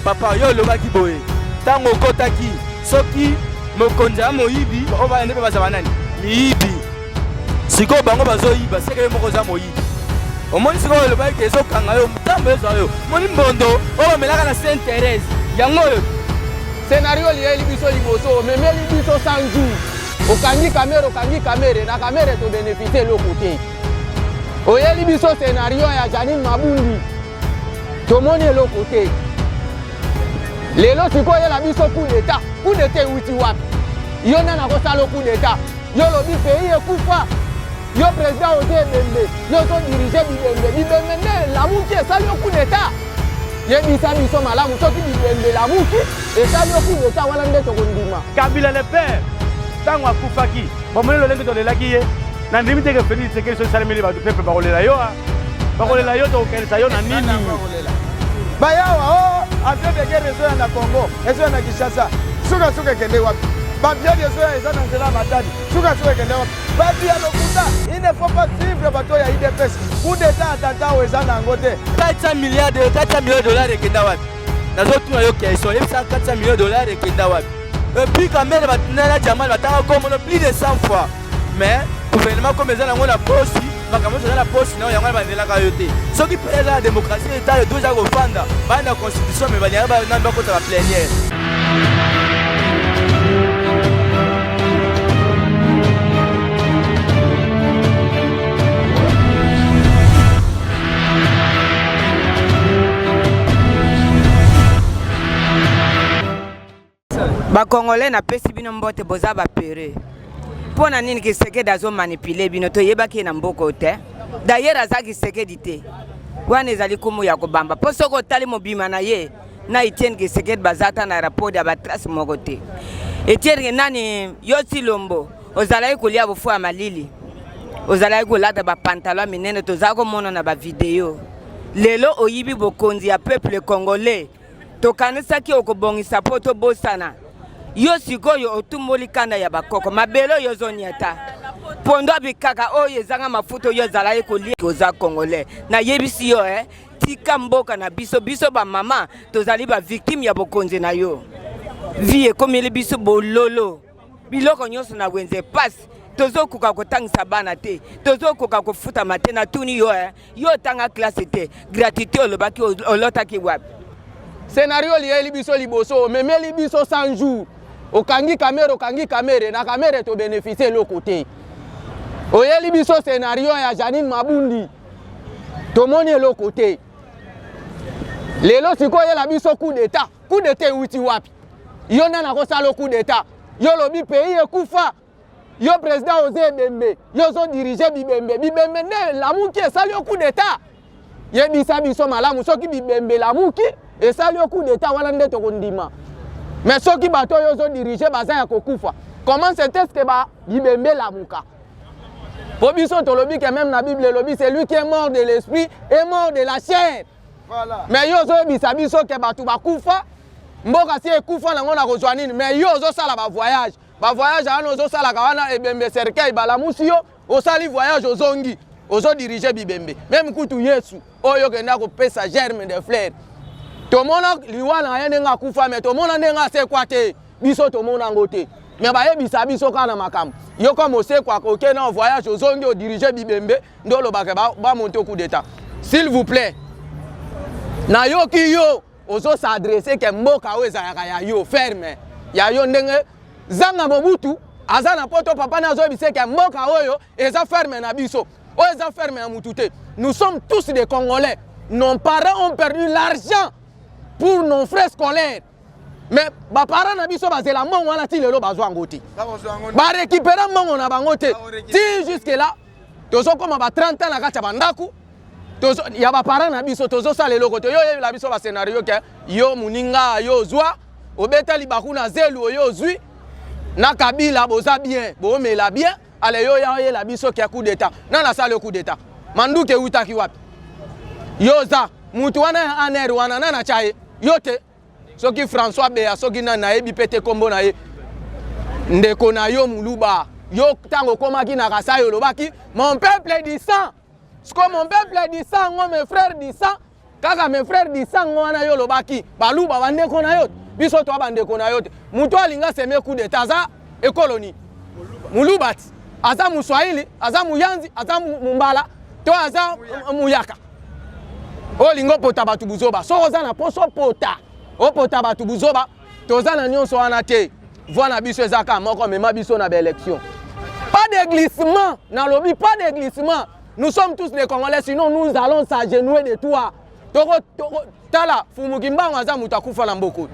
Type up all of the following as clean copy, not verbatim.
Papa, yo olobaki boye ntango okotaki, soki mokonzi ya moyibi oyo bana nde mpe bazala nani miyibi. Sikoyo bango bazoyiba, seke yo moko oza moyibi. Omoni sikoyo olobaki ke ezokanga yo ntambo ezwa yo, omoni mbondo oyo bamelaka na Sainte Therese yango oyo. Scenario liyeli biso liboso, omemeli biso 100 jours, okangi Kamere, okangi Kamere, na Kamere tobeneficie eloko te. Oyeli biso scenario ya Janine Mabundi, tomoni eloko te. Lelo sikoyo oyela biso coup d'état. Coup d'état ewuti wapi? Yo nani akosala coup d'état? Yo olobi pays ekufa, yo président oza ebembe, yo ozodirige bibembe. Bibembe nde elamuki esali yo coup d'état? Yebisa biso malamu, soki bibembe elamuki esali yo coup d'état, wana nde tokondima. Kabila le père ntango akufaki, bomoni lolenge tolelaki ye. Nandimi te ke Felix Tshisekedi soki esalemeli bato pepe bakolela yo, bakolela yo, tokokanisa yo na nini? Bayawa o oh, avion de guerre ezoya na Congo, ezoya na Kinshasa, sukasuka ekende wapi? Bavion ezoya eza na nzela ya Matadi, sukasuka ekende wapi? Bato ya lokuta, il ne faut pas suivre bato ya UDPS. Coup d'état attentat oyo eza na yango te. 400 milliards de 400 millions de dollars ekenda wapi? Nazotuna yo question, yebisa 400 millions de dollars ekenda wapi? Et puis Kamere batinda Jamal batanga kombo plus de 100 fois. Mais gouvernement comme eza nango na posi, makambo nyonso eza na posi na yango wana bandelaka yo te. Soki mpe eza na démocratie, état de droit eza kofanda baya na constitution, mais balingaka nani bakota ba plénière. Ba Congolais napesi bino mbote, boza ba peureux. Mpo na nini Kisekedi azo manipuler bino? Toyebaki ye na mboka oyo te. D'ailleurs aza Kisekedi te. Wana ezali kumu ya kobamba. Mpo soki otali mobima na ye na Etienne Kisekedi baza ata na rapport ya ba trace moko te. Etienne nani yo Tshilombo ozalaki kolia bofu ya malili, ozalaki kolata ba pantalon minene, tozalaki komona na ba video. Lelo oyibi bokonzi ya peuple congolais. Tokanisaki okobongisa mpo tobosana yo, sikoyo otumboli kanda ya bakoko mabele oyo ozoniata pondo ya bikaka oyo ezanga mafuta oyo ezalaki kolia. Oza congolais, nayebisi yo eh, tika mboka na biso. Biso bamama tozali ba victime ya bokonzi na yo. Vie ekomeli biso bololo, biloko nyonso na wenze pasi, tozokoka kotangisa bana te, tozokoka kofutama te. Natuni yo eh, yo otanga classe te, gratuité olobaki olotaki wapi? Scenario liyeli biso liboso, omemeli biso 100 jours, okangi Kamere, okangi Kamere, na Kamere tobeneficie eloko te. Oyeli biso scenario ya Janine Mabundi, tomoni eloko te. Lelo sikoyo oyela biso coup d'état. Coup d'état ewuti wapi? Yo nani akosala coup d'état? Yo olobi pays ekufa, yo président oza ebembe, yo ozodirige bibembe. Bibembe nde elamuki esali yo coup d'état? Yebisa biso malamu, soki bibembe elamuki esali yo coup d'état, wana nde tokondima. Mais soki bato oyo ozodirige baza ya kokufa, comment c'est est-ce que ba bibembe elamuka? Po biso tolobi ke même na Bible elobi celui qui est mort de l'esprit est mort de la chair. Voilà. Mais yo ozoyebisa biso ke bato bakufa, mboka si ekufa nango na kozwa nini? Mais yo ozosala ba voyage, ba voyage wana ozosalaka wana ebembe cercueil balamusi yo, osali voyage ozongi ozodirige bibembe. Meme kutu Yesu oyo okenda kopesa germe de fleur, tomona liwa na ye ndenge akufa, mais tomona ndenge asekwa te. Biso tomona yango te, mais bayebisa biso kaka na makambo. Yo comme osekwaka, oke na voyage, ozongi odirige bibembe, nde olobaka bamonte coup d'état. S'il vous plaît, nayoki yo ozo s'adresse ke mboka oyo ezalaka ya yo, ferme ya yo, ndenge zanga Mobutu aza na poto, papa na azoyebisa ke mboka oyo eza ferme na biso, oyo eza ferme ya mutu te. Nous sommes tous des Congolais, nos parents ont perdu l'argent pour nos frais scolaires, mais baparent na biso bazela mbongo wana ti lelo bazwa yango te, barekipera mbongo na bango te ti jusque là. Tozokoma ba 30 ans na kati ya bandako ya baparent na biso, tozosala eloko te. Yo oyebela biso bascenario ke yo moninga yo ozwa obeta libaku na zelu oyo ozwi na Kabila, boza bien, boomela bien. Ale yo ya oyela biso ke coup d'état, nani asali yo coup d'état? Manduki eutaki wapi? Yo oza mutu wana ya ANR wana, nani atya ye? Yo te. Soki François Beya, soki nani nayebi pe te kombo na ye, ndeko na yo Muluba, yo ntango okomaki na Kasai olobaki mon peuple du sang. Siko mon peuple du sang ngo, mes frères du sang, Kaka mes frères du sang wana yo olobaki baluba bandeko na yo, biso toa bandeko na yo te. Moto alinga seme coup d'etat aza ekolo nini? Muluba ti aza muswahili, aza muyanzi, aza mumbala to aza muyaka. Olinga opota bato buzoba, soki oza na poso opota opota bato buzoba, toza na nyonso wana te. Voix na biso eza kaka moko, mema biso na ba élection. Pas de glissement, nalobi pas de glissement. Nous sommes tous des Congolais, sinon nous allons s'agenouiller de toi. Toko, toko, tala, Fumu Kimbangu aza moto akufa na mboko.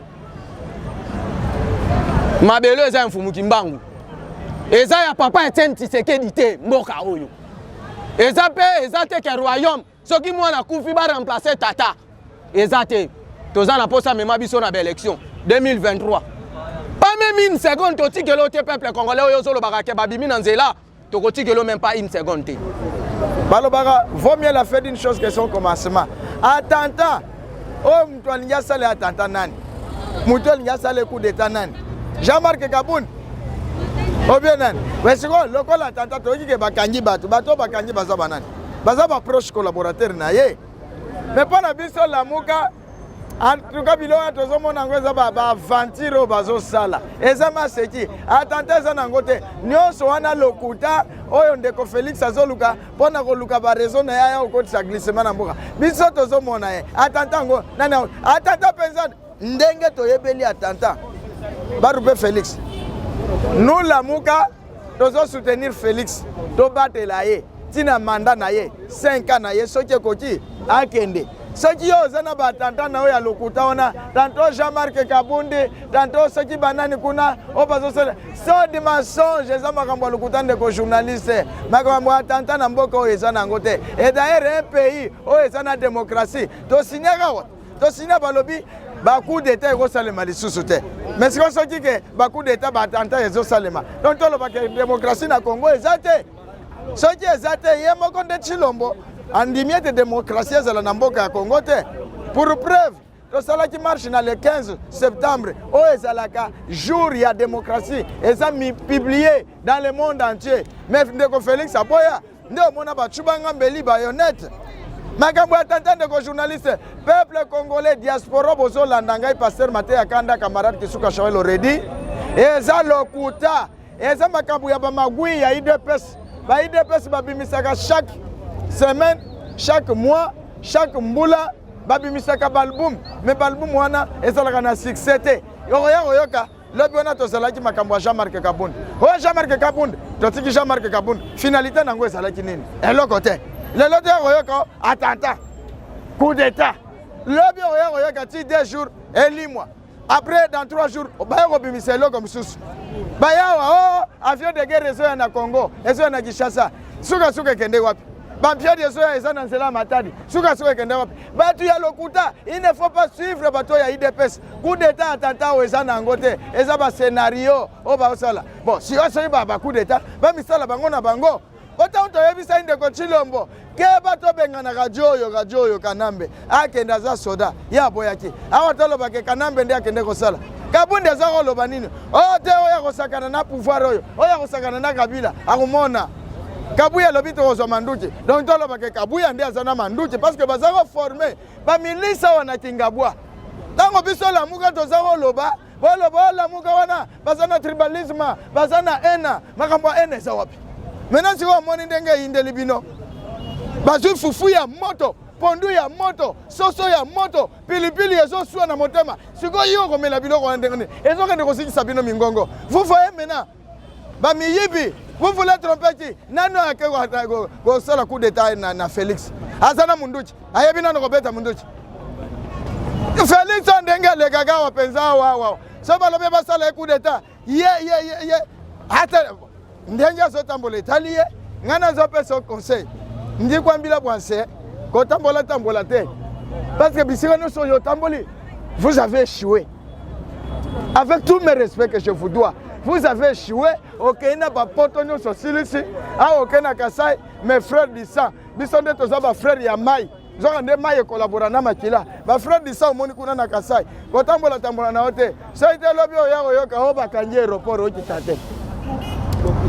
Mabelo eza ya Mfumu Kimbangu. Eza ya papa Etienne Tshisekedi te mboka oyo. Eza pe eza te ke royaume soki mwana akufi ba remplacer tata. Eza te. Toza na posa mema biso na ba élection 2023. Pas même une seconde totikelo te peuple congolais oyo ozolobaka ke babimi na nzela. Tokotikelo même pas une seconde te. Balobaka vaut mieux la fin d'une chose que son commencement. Attentat oyo moto alingi asala attentat nani? Moto alingi asala coup d'état nani? Jean-Marc Kabund obie nani? Mais sikoyo lokola attentat toyoki ke bakangi bato, bato oyo bakangi baza banani? Baza ba proche collaborateur na ye. Mais mpo na biso Lamuka En tout cas biloko wana tozomona yango eza baaventure oyo bazosala eza maseki atente eza na yango te nyonso wana lokuta oyo ndeko Felix azoluka mpo na koluka bareseau na ye aya kokotisa glissement na mboka biso tozomona ye atente yango nani atente mpenza ndenge toyebeli atente barupe Felix nous Lamuka tozo soutenir Felix tobatela ye ntina manda na ye 5 ans na ye soki ekoki akende soki yo oza na batanta na yo ya lokuta wana tanto Jean-Marc Kabundi tanto soki banani kuna oyo bazosala so de mensonge eza makambo ya lokuta ndeko journaliste makambo ya tanta na mboka oyo eza na yango te et d'ailleurs un pays oyo eza na démocratie tosignaka wa tosinya balobi ba coup d'état ekosalema lisusu te mais sikoyo soki ke ba coup d'état ba attentat ezosalema donc toloba ke démocratie na Congo eza te soki eza te ye moko nde Tshilombo andimi ete démocratie ezala na mboka ya Congo te pour preuve tosalaki marche na le 15 septembre oyo ezalaka jour ya démocratie eza publié dans le monde entier mais ndeko Félix aboya nde omona bacubanga mbeli bayonete makambo ya tata ndeko journaliste peuple congolais diaspora bozolanda ngai pasteur mateya kanda camarade kisuka shawel oredi eza lokuta eza makambo ya bamagwi ya idps ba idps babimisaka chaque semaine chaque mois chaque mbula babimisaka baalbum me baalbum wana ezalaka na succès te okoya koyoka lobi wana tozalaki makambo ya Jean-Marc Kabund. Oyo Jean-Marc Kabund, totiki Jean-Marc Kabund. Finalité nango ezalaki nini? Eloko te. Lelo te okoyoka attentat, coup d'état. Lobi okoya koyoka ti deux jours elimwa. Après dans trois jours baya kobimisa eloko mosusu. Bayawa oh avion de guerre ezoya na Congo, ezoya na Kinshasa. Suka suka ekende wapi? Bampiadi ezoya eza na nzela ya Matadi. Suka suka ekende wapi? Bato ya lokuta, il ne faut pas suivre bato ya UDPS. Coup d'état attentat oyo eza na yango te, eza ba scénario oyo bazosala. Bon, si soki ba ba coup d'état, ba misala bango na bango. Otango toyebisaki ndeko Tshilombo keba tobengana radio oyo radio oyo Kanambe akende aza soda ye aboyaki. Awa toloba ke Kanambe nde akende kosala. Kabundi aza koloba nini? Oh te oyo akosakana na pouvoir oyo, oyo akosakana na Kabila akomona. Kabuya alobi tokozwa manduki. Donc toloba ke Kabuya nde aza na manduki parce que baza koforme ba milice awa na Kingabwa. Ntango biso Lamuka toza koloba, boloba Lamuka wana baza na tribalisme, baza na ena, makambo ya ena eza wapi? Maintenant sikoyo omoni ndenge eyindeli bino. Bazwi fufu ya moto, pondu ya moto, soso ya moto, pilipili ezoswa na motema. Sikoyo yo okomela biloko wana ndenge nini? Ezokende kosikisa bino mingongo. Vous voyez maintenant ba miyibi, vous voulez tromper qui? Nani ake kosala coup d'état na, na Félix? Aza na munduki, ayebi nano kobeta munduki. Félix oyo ndenge alekaka awa mpenza awa awa, so balobi basala ye coup d'état, ye ye ye ye ata ndenge azotambola etali ye. Ngai nazopesa conseil, ndikwambila bwanse kotambola tambola te, parce que bisika nyonso oyo otamboli, vous avez échoué. Avec tous mes respects que je vous dois, vous avez échoué. Okei na bapoto nyonso osilisi awa, okei na Kasai, mes frères du sang, biso nde toza ba frères ya mai, nzoka nde mai ekolabora na makila. Ba frères du sang omoni kuna na Kasai, kotambola tambola na yo te, soki te lobi oya koyoka oyo bakangi aéroport okita te.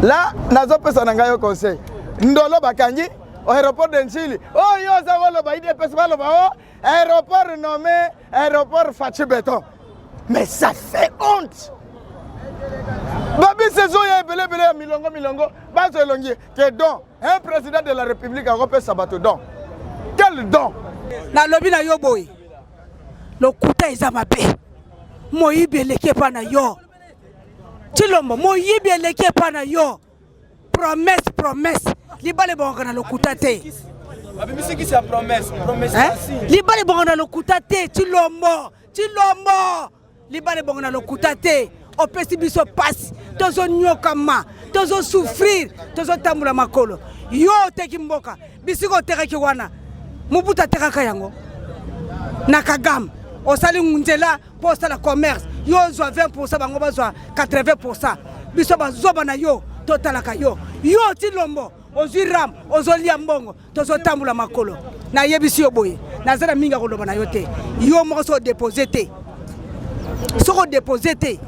La nazopesa na ngai yo conseil, ndolo bakangi aéroport de Ndjili, oyo oza koloba IDPS baloba o. Aéroport nommé aéroport Fatshi Béton. Mais ça fait honte. Babisi ezoya ebele ebele ya milongo milongo bazo elongi ke don un président de la république akopesa bato don quel don nalobi na yo boye lokuta eza mabe moyibi eleki epa na yo Tshilombo moyibi eleki epa na yo promesse promesse libala ebongaka na lokuta te libala ebongaka na lokuta te Tshilombo Tshilombo libala ebonga na lokuta te opesi biso pasi tozonyokama tozosouffrir tozotambola makolo yo oteki mboka bisika otekaki wana mobutu atekaka yango na kagame osali nzela mpo osala commerce yo ozwa 20 pourcent bango bazwa 80 pourcent biso bazoba na yo totalaka yo yo tilombo ozwi ram ozolia mbongo tozotambola makolo nayebisi yo boye naza na mingi ya koloba na yo te yo moko soki odepose te soki odepose te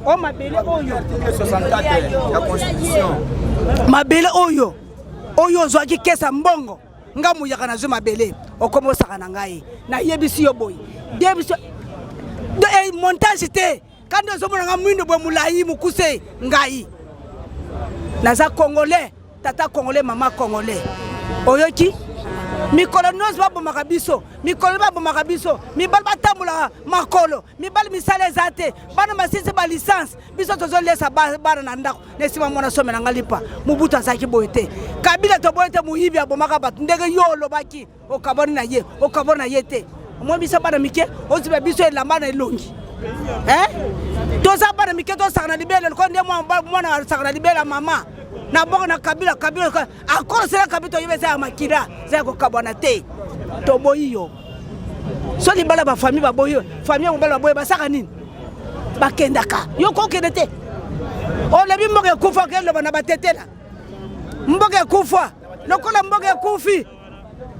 o mabele oyo mabele oyo oyo ozwaki kesa mbongo nga muyaka nazwi mabele okoma osaka na ngai nayebisi yo boye debiso eh, montage te kandi ozomona nga mwindo boye molai mokuse ngai naza congolais tata congolais mama congolais oyoki mikolo nyonso babomaka biso mikolo babomaka biso mibali batambolaka makolo mibali misala eza te bana basilisi balicence biso tozolesa bana na ndako na esima mwana somela nga lipa mobutu azalaki boye te kabila toboye te moyibi abomaka bato ndenge yo olobaki okabwani na ye okabwani na ye te omoni biso bana mike oziba biso elamba na elongi eh? toza bana mike tosaka na libele lokola nde mwana asaka na libele ya mama na boko na kabila kabila akosela kabila toyebi eza ya makila eza ya kokabwana te toboyi yo so libala bafamille baboyi yo famille ya mobali baboyi basaka nini bakendaka yo kokende te olobi mboka ekufa okeloba na batetela mboka ekufa lokola mboka ekufi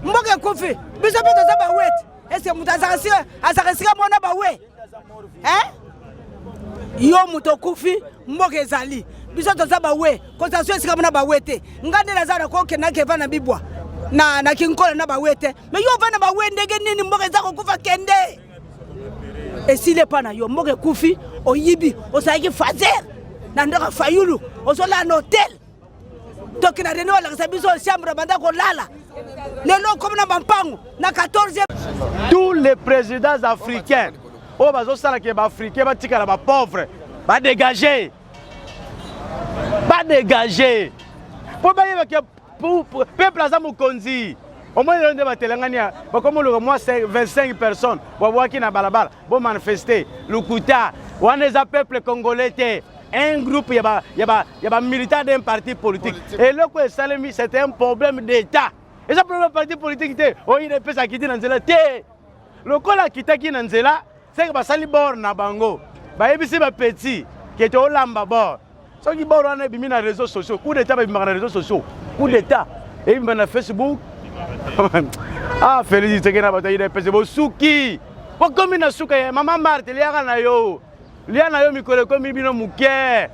mboka ekufi biso mpe toza bawete eske moto azalaka esika mona bawe eh? yo moto okufi mboka ezali biso toza bawe kozala so esika mona bawe te nga nde naza nakokenda keva na bibwa na, na kinkola na bawe te me yo ovanda bawe ndenge nini mboka eza kokufa kende esili epa na yo mboka ekufi oyibi ozalaki fazer na ndako fayulu ozolala na hotel toki na rene balakisa biso chambre banda kolala lelo okomi na bampango na 14 tous les présidents africains oyo bazosala ke baafricain batikala bapauvre badégage badégage mpo bayeba ke peuple aza mokonzi omoni lelo nde batelengani bakomi oluka mwa 25 personnes babwaki na balabala bomanifeste lokuta wana eza peuple congolais te un groupe ya ba, ya ba, ya ba militant d'un parti politique eloko esalemi c'est un problème d'état eza problème ya parti politique te oyo epesa akiti na nzela te lokola akitaki na nzela seke basali bord na bango bayebisi bapetit ke toolamba bord soki bord wana ebimi na réseaux sociaux coup d'état babimaka na réseaux sociaux coup d'état ebima na facebook ah félix tshisekedi na bato ya udps bosuki bokomi na suka ya mama marte liaka na yo lia na yo mikolo ekomi bino moke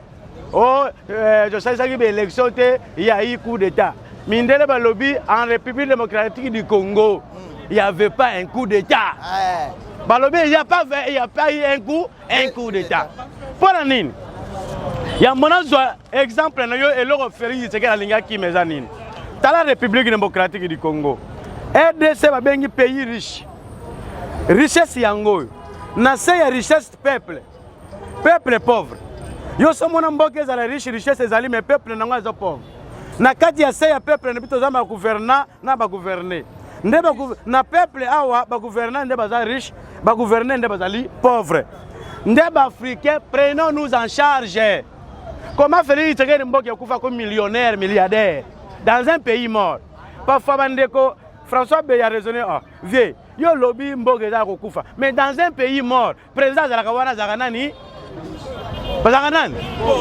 o oh, eh, tosalisaki baélection te ya yi coup d'état mindele balobi en république démocratique du congo il n'y avait pas un coup d'état balobi il n'y a pas, il y a pas eu un coup un coup d'état mpo na nini yambo nazwa exemple na yo eloko félix tshisekedi alingi akima eza nini tala république démocratique du congo rdc babengi pays riche richesse yango oyo na se ya richesse peuple peuple pauvre yo so mona mboka ezala riche richesse ezali mais peuple nango aza pauvre na kati ya se ya peuple na biso toza ba gouvernant na ba gouverne nde na peuple awa ba gouvernant nde baza riche ba gouverne nde bazali pauvre nde ba africain prenons nous en charge comment Félix Tshisekedi mboka ekufa ko millionnaire milliardaire dans un pays mort parfois bandeko François Beya raisonné oh, vieux yo olobi mboka eza kokufa mais dans un pays mort président azalaka wana azalaka nani bazalaka nani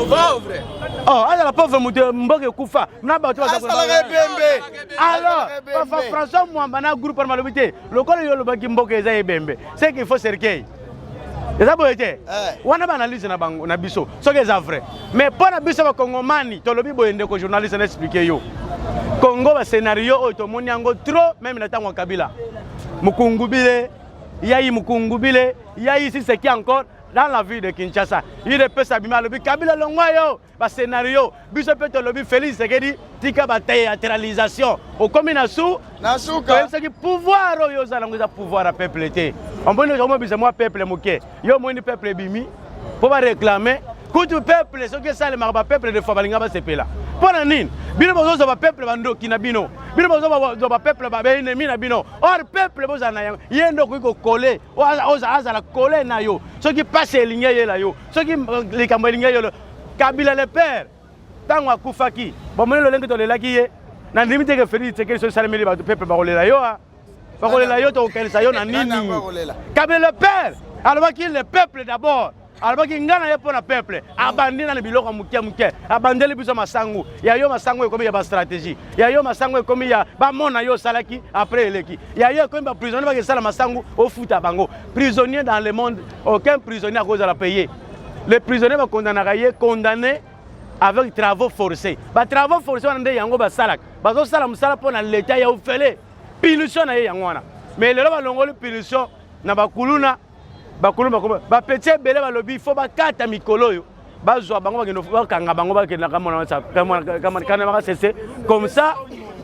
pauvre oh azala pauvre moto mboka ekufa na bato asalaka ebembe alors papa François Mwamba na groupe wana balobi te lokola yo olobaki mboka eza ebembe c'est qu'il faut cercueil eza boye te eh. wana baanalyse na bango na biso soki eza vrai mais mpo na biso bakongomani tolobi boye ndeko journaliste na explike yo congo bascenario oyo tomoni yango trop meme na ntango ya kabila Mukungubile, yayi Mukungubile, yayi si c'est qui encore dans la ville de Kinshasa. UDPS abima alobi Kabila longwa yo ba scénario biso mpe tolobi Félix Tshisekedi tika ba théâtralisation okomi na su na suka toyebisaki pouvoir oyo oza nango eza pouvoir ya peuple te omoni okomobisa mwa peuple moke yo omoni peuple ebimi mpo bareklame kutu peuple soki esalemaka bapeuple de fois balinga basepela mpo na nini bino bozozwa bapeuple bandoki na bino bino bozozwa bapeuple baennemi na bino or peuple bozala na yango ye nde okoki kokole azala kole na yo soki mpasi elingi eyela yo soki likambo elingi eyela kabila le père ntango akufaki bomoni lolenge tolelaki ye nandimi te ke Felix Tshisekedi soki esalemeli bato peuple bakolela yo a bakolela yo tokokanisa yo na nini kabila le père alobaki le peuple d'abord alobaki ngai na ye mpo na peuple abandi nani biloko ya moke moke abandeli biso masangu ya yo masangu ekomi ya bastratégie ya yo masangu ekomi ya bamona yo osalaki après eleki ya yo ekomi baprisonnier bakesala masangu ofuta bango prisonnier dans le monde aucun prisonnier akozala paye le prisonnier bakondanaka ye condamné avec travaux forcés batravaux forcés wana nde yango basalaka bazosala mosala mpo na leta ya ofele punition na ye yango wana mais lelo balongoli punition na bakuluna bakuluna bakoma bapeti ebele balobi fo bakata mikolo oyo bazwa bango bakende bakanga bango bakende na sese comme ça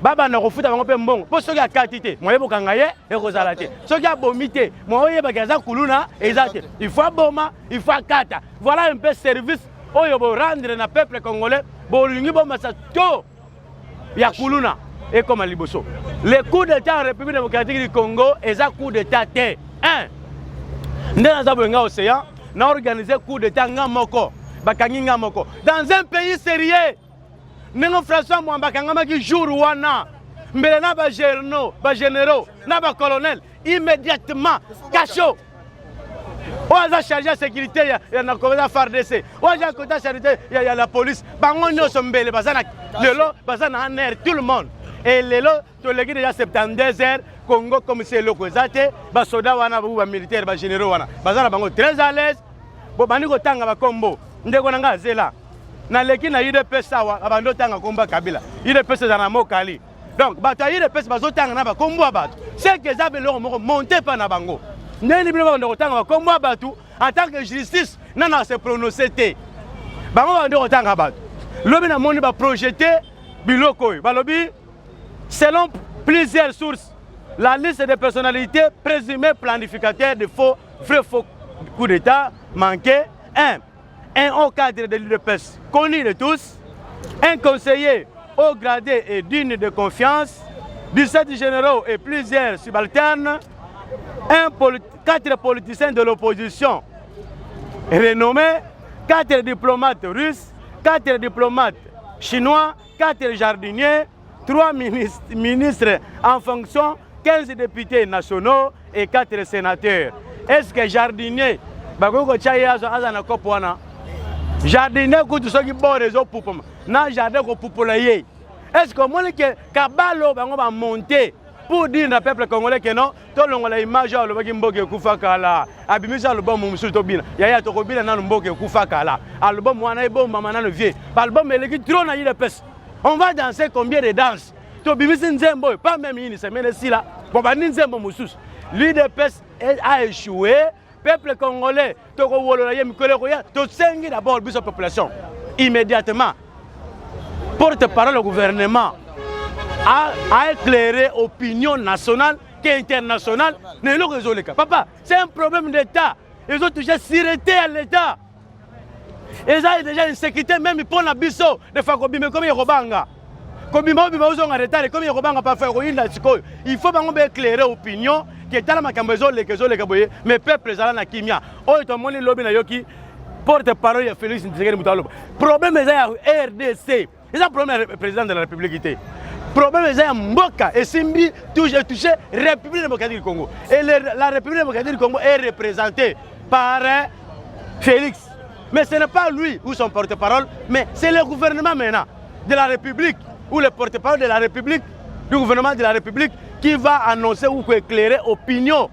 babanda kofuta bango mpe mbongo mpo soki akati te moye bokanga ye ekozala te soki abomi te moye oyebaki aza kuluna eza te il faut aboma il faut akata voilà un peu service oyo borendre na peuple congolais bolingi bomasa to ya kuluna ekoma liboso le coup d'état en république démocratique du congo eza coup d'état te 1 nde naza boye nga océan na organise coup d'état nga moko bakangi nga moko dans un pays sérieux ndenge françois mwamba akangamaki jour wana mbele na bagénéraux bagénéraux na bacolonel immédiatement cachot oyo aza charge ya sécurité ya na eza fardc oyo aza kota charge ya la police bango nyonso mbele baza na lelo baza na aner tout le monde e lelo toleki déjà 72 heures congo comme si eloko eza te basoda wana bu bamilitaire bagénéraux wana baza na bango très à l'aise bobandi kotanga bakombo ndeko na ngai azela naleki na udps awa abandi otanga kombo ya kabila udps eza na mokali donc bato ya udps bazotanga na bakombo ya bato seke eza biloko moko monte mpa na bango ndenge bino babanda kotanga bakombo ya bato en tant que justice nano ase prononce te bango babandi kotanga bato lobi namoni baprojete biloko oyo balobi selon plusieurs sources la liste des personnalités présumées planificateurs de faux vrai faux coup d'état manqué 1 un haut cadre de l'UDPS connu de tous, un conseiller haut gradé et digne de confiance, 17 généraux et plusieurs subalternes, un poli quatre politiciens de l'opposition renommés, quatre diplomates russes, quatre diplomates chinois, quatre jardiniers, trois ministres, ministres en fonction, 15 députés nationaux et 4 sénateurs. Est-ce que jardinier bakoki kotya ye aza na kopo wana jardinier kutu soki bord ezopupama na jardin kopupola ye est ce que omoni ke kabalo bango bamonte pour dire na peuple congolais que non tolongola image oyo alobaki mboka ekufa kala abimisi album mosusu tobina yaya tokobina nanu mboka ekufa kala album wana ebombama nanu vie baalbum eleki trop na udps on va danser combien de danse tobimisi nzembo oyo pas même une semaine esila bobandi nzembo mosusu l'udps a échoué peuple congolais tokowolola ye mikolo ekoya tosengi d'abord biso population immédiatement porte-parole au gouvernement a, a éclairé opinion nationale que internationale na eloko ezoleka papa c'est un problème d'état ezotouche sûreté ya l'état eza déjà insécurité même mpo na biso defa kobima ekomi ya kobanga kobima obima ozonga retard ekomi ya kobanga parfois ekoyinda sikoyo il faut bango baéclaire opinion ke tala makambo ezoleka ezoleka boye mais peuple ezala na kimia oyo tomoni lobi nayoki porte parole ya félix tshisekedi moto aloba problème eza ya rdc eza problème ya président de la république te problème eza ya mboka esimbi touche touche république démocratique du congo et le, la république démocratique du congo est représentée par euh, félix mais ce n'est pas lui ou son porte-parole mais c'est le gouvernement maintenant de la république ou le porte-parole de la république du gouvernement de la république qui va annoncer ou éclairer opinion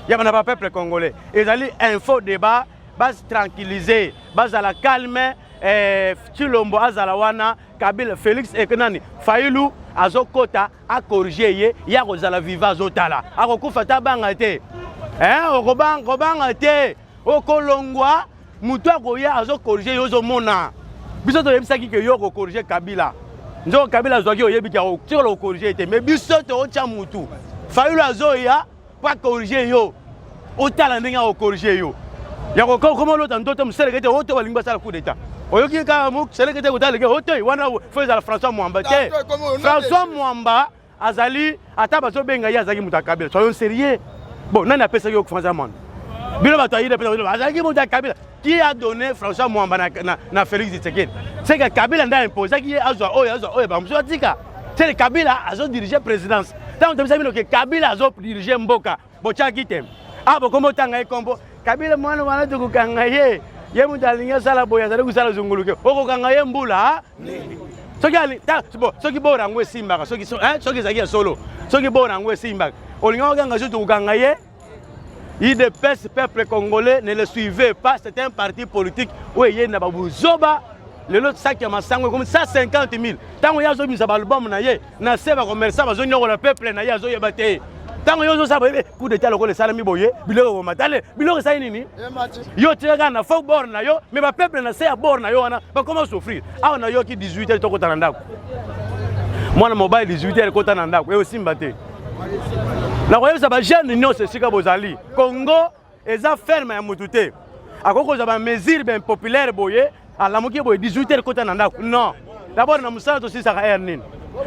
ya bana ba peuple congolais ezali info débat base tranquilliser bazala calme. eh, Tshilombo azala wana Kabila Felix eh, nani Fayulu azokota akorige ye ye akozala viva azotala akokufa ta banga te eh, okobanga te okolongwa moto akoya azokorige yo ozomona biso toyebisaki ke yo okokorige Kabila nzoko Kabila azwaki oyebi ke akotikala kokorige ye te mais biso tootya mutu Fayulu azoya po akorige yo otala ndenge akokorige yo ya kokoma olota ndoto moseleke te oto balingi basala coup d'état oyoki kaka moseleke te kotaleke oto wana fo ezala françois mwamba te françois mwamba azali ata bazobenga ye azalaki moto ya kabila soyons sérieux bon nani apesaki yo françois mwamba bino bato ya udps azalaki moto ya kabila qui a donné françois mwamba na, na, na félix tshisekedi c'est que kabila nde aimposaki ye azwa oyo azwa oyo bamosusu atika c'est que kabila azodirige présidence ntango tobisa bino ke kabila azodirige mboka botyaki te a ah, bokomi otanga ye kombo kabila mwana wana tokokanga ye ye moto alingi asala boye azali kosala zunguluke okokanga ye mbula soki bon soki bora yango esimbaka soki soki ezalaki ya solo soki bora yango esimbaka olingi okanga so tokokanga ye Udps peuple congolais ne le suivez pas c'est un parti politique oyo eye na babuzoba lelo saki ya masango ekomi 150 000 ntango ye azobimisa baalbum na ye na se bacommerçant bazonyokola peuple na ye azoyeba te ntango yo ozosala boye coup d'état lokola esalami boye biloko ekoma tale biloko esali nini yo otika kaka na faux bord na yo mais bapeuple na se ya bord na yo wana bakoma souffrir awa nayoki 18 heures tokota na ndako mwana mobali 18 heures ekota na ndako eosimba te nakoyebisa bajeune nyonso esika bozali congo eza ferme ya motu te akoki kozwa bamesure baimpopulaire boye alamuki boye 18 heures kota na ndako non d'abord na mosala tosilisaka heure nini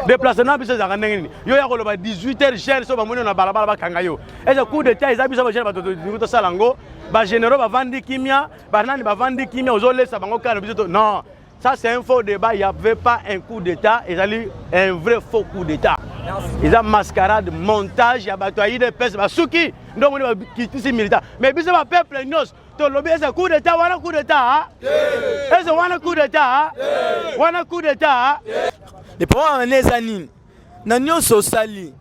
déplacement na biso ezalaka ndenge nini yo ya koloba 18 heures jeune so bamoni na balabala bakanga yo eza coup d'état eza biso bajeune bato tolingi tosala yango bagénéraux bavandi kimia banani bavandi kimia ozolesa bango kaka na biso non Ça, c'est un faux débat. Il n'y avait pas un coup d'État. Il un vrai faux coup d'État. Ils ont mascarade, montage, il y a bato ya UDPS, basuki, donc on est kitisi militant. Mais biso ba peuple nyonso, tolobi eza coup d'état wana coup d'état. Eza wana coup d'état. Wana coup d'état. Le problème wana eza nini? Na nyonso osali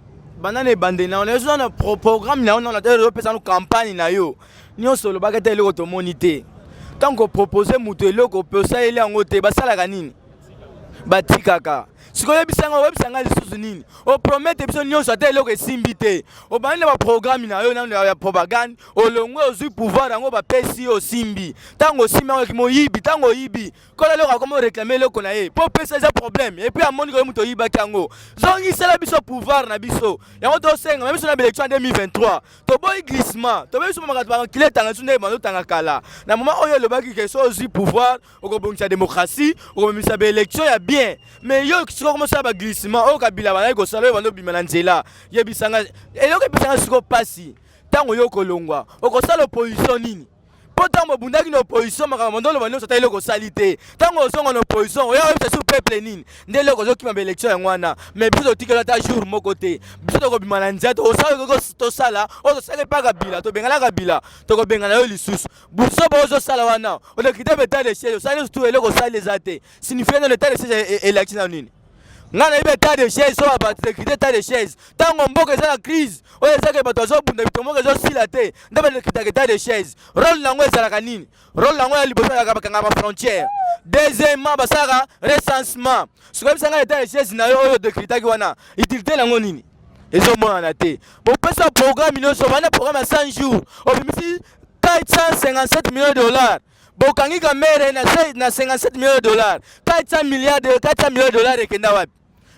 banda na ebandeli na yo na programme na yo na opesa no campagne na yo nyonso olobaka te eloko tomoni te ntango kopropose moto eloko mpe osaleli yango te basalaka nini batikaka sikoyo oyebisa nga oyebisa nga lisusu nini opromete biso nyonso ata eloko esimbi te obandi na baprograme na yo nano ya propagande olongwe ozwi pouvoir yango bapesi yo osimbi ntango osimbi yango moyibi ntango oyibi kola eloko akomi oreklame eloko na ye mpo opesa eza problème epuis amoni koye moto oyibaki yango zongisela biso pouvoir na biso yango tosenga na biso na baélection ya 2023 toboyi glissement toboyi biso makambo bakile etanga biso nde ebanda otanga kala na moment oyo elobaki ke so ozwi pouvoir okobongisa démocratie okobimisa baélection ya bien mais yo sikoyo komosala baglissement oyo kabila bandaki kosala oyo banda obima na nzela yebisanga eloko epesanga sikoyo mpasi ntango yo okolongwa okosala opposition nini mpo ntango bobundaki na opposition makambo bando oloba nyonso ata eloko osali te ntango ozonga na opposition oya oyebisa sur peuple nini nde eloko ozokima baélection yango wana mais biso totikeli ata jour moko te biso tokobima na nzela tokosala tosala oyo tosali epa kabila tobengana kabila tokobengana yo lisusu busoba ozosala wana olekite ba etat de siège osali nyonso tu eloko osali eza te signifie nano etat de siège elakisi na nini ngai nayebi etat de siège so barecrute etat de siège ntango mboka eza na crise oyo ezaki bato bazobunda bitumba mboka ezosila te nde barecrutaka etat de siège role na yango ezalaka nini role na yango ya liboso ezalaka bakanga bafrontière deuxièmement basalaka recensement sikoyo yebisa ngai etat de siège na yo oyo decretaki wana utilité na yango nini ezomonana te bopesa programme nyonso banda programme ya 100 jours obimisi 457 millions de dollars bokangi kamere na, na 57 millions de dollars 400 milliards de 400 millions de dollars ekenda wapi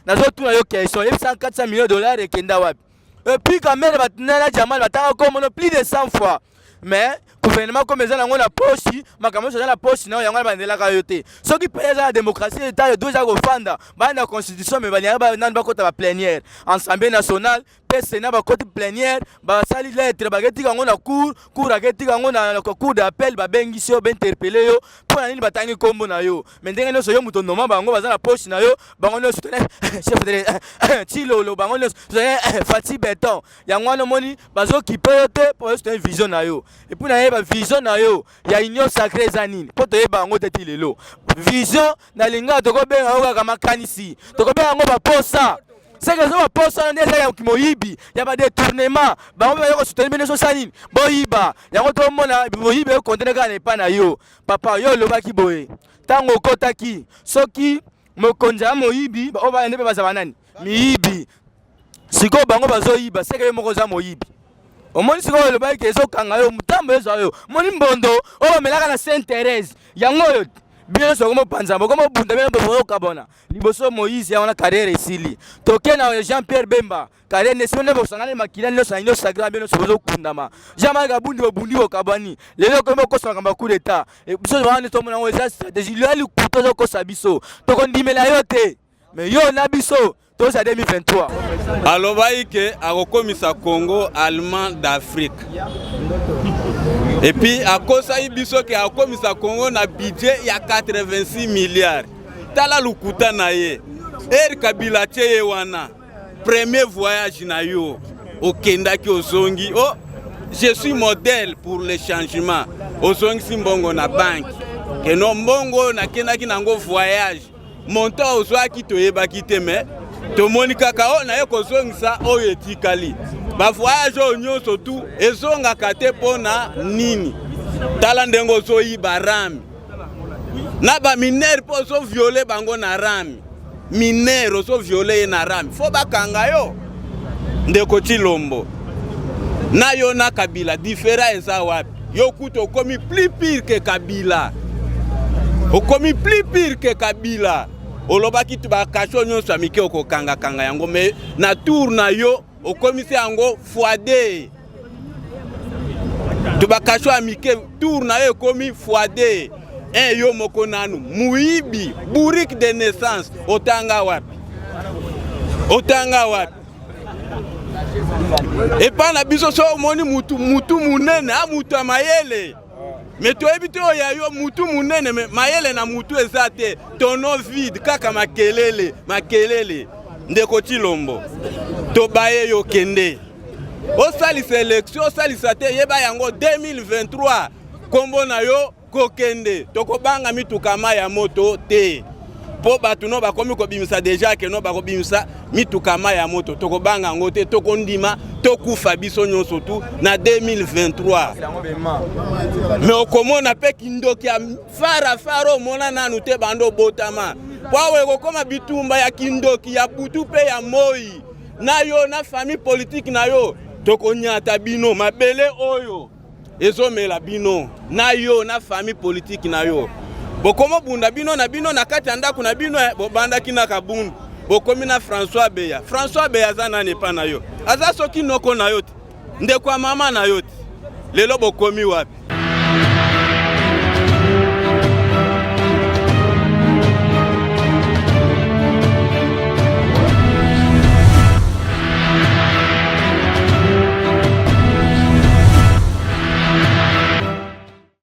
nazotuna yo question yebisa 400 millions de dollars ekenda wapi epuis kamere na jamal batanga komono plus de 100 fois mais gouvernement comme eza nango na poche makambo nyonso eza na poche na yo yango wana bandelaka yo te soki mpe eza na démocratie etat de droit eza kofanda baya na constitution me balingaka nani bakota ba plénière assemblée nationale mpe sénat bakoti plénière basali lettre baketika yango na cour cour aketika yango na cour d'appel babengisi yo bainterpele yo mpo na nini batangi nkombo na yo me ndenge nyonso yo moto onoma bango baza na poche na yo bango nyonso chef de chilolo bango nyonso fati beton yango wana omoni bazokipe yo te mpo bazo vision na yo epuis nayeba vision na yo ya union sacré eza nini mpo toyeba yango te ti lelo vision na lingala tokobenga yango kaka makanisi tokobenga yango baposa seke eza baposa wana nde eza ya moyibi ya badetournement bango mpe baye kosoutenir bino ezosala nini boyiba yango tomona moyibi ekontene kaka na epai na yo papa yo olobaki boye. Ntango okotaki, soki mokonzi ya moyibi, oyo bayende mpe bazala nani? Miyibi. Sikoyo bango bazoyiba, seke yo moko oza moyibi. Omoni sikoyo olobaki ke ezokanga yo, motambo ezwa yo. Omoni mbondo oyo bamelaka na Sainte Therèse, yango oyo bino nyonso bokomopanza, bokomobunda, bino bokokabwana. Liboso Moïse ya wana carrière esili. Toke na Jean-Pierre Bemba, carrière nesi nde bosangani makila nyonso na nyonso sagra bino nyonso bozokundama. Jean-Marc Abundi bobundi bokabwani. Lelo okomi bokosa makambo ya coup d'etat. Biso wana nde tomona yango eza stratégie. Lelo likuta ozokosa biso. Tokondimela yo te. Mais yo na biso toza 2023. Alobaki ke akokomisa Congo allemand d'Afrique. Et puis akosaki biso ke akokomisa Congo na budget ya 86 milliards. Tala lokuta na ye. Eri Kabila atie ye wana. Premier voyage na yo okendaki ozongi oh je suis modèle pour le changement. Ozongisi mbongo na banque. Keno mbongo nakendaki nango voyage. Montant ozwaki toyebaki te mais tomoni kaka oyo naye kozongisa oyo etikali. Ba voyage oyo nyonso tu ezongaka te mpo na nini? Tala ndenge ozoyiba rame na ba minere mpo ozoviole bango na rame. Minere ozoviole ye na rame, fo bakanga yo ndeko Tshilombo. Na yo na Kabila diferent eza wapi? Yo kutu okomi plus pire que Kabila, okomi plus pire que Kabila. Olobaki tu bakasho nyonso ya mike okokangakanga yango, mais na tour na yo okomisi yango fois deux. To bakasho ya mike tour na yo ekomi fois deux. Un yo moko nanu muyibi bourrique de naissance, otanga wapi? Otanga wapi? Epa na biso so omoni mutu mutu munene a mutu ya mayele me toyebi te oyo ya yo mutu munene me mayele na mutu eza te, tono vide kaka makelele makelele. Ndeko Tshilombo tobaye yo, kende osalisa election, osalisa te, yeba yango 2023 kombo na yo kokende, tokobanga mituka ma ya moto te po bato no bakomi kobimisa deja ke no bakobimisa mituka ma ya moto, tokobanga yango te, tokondima tokufa biso nyonso tu na 2023. Me okomona pe kindoki ya fara fara omona nanu te bando obotama, po awa ekokoma bitumba ya kindoki ya butu pe ya moi na yo na famille politique na yo, tokonyata bino mabele oyo ezomela bino na yo na famille politique na yo. Bokomobunda bino na bino na kati ya ndako na bino, bobandaki na Kabundu, bokomi na François Beya. François Beya aza nani epa na yo? Aza soki noko na yo te, ndeko ya mama na yo te. Lelo bokomi wapi?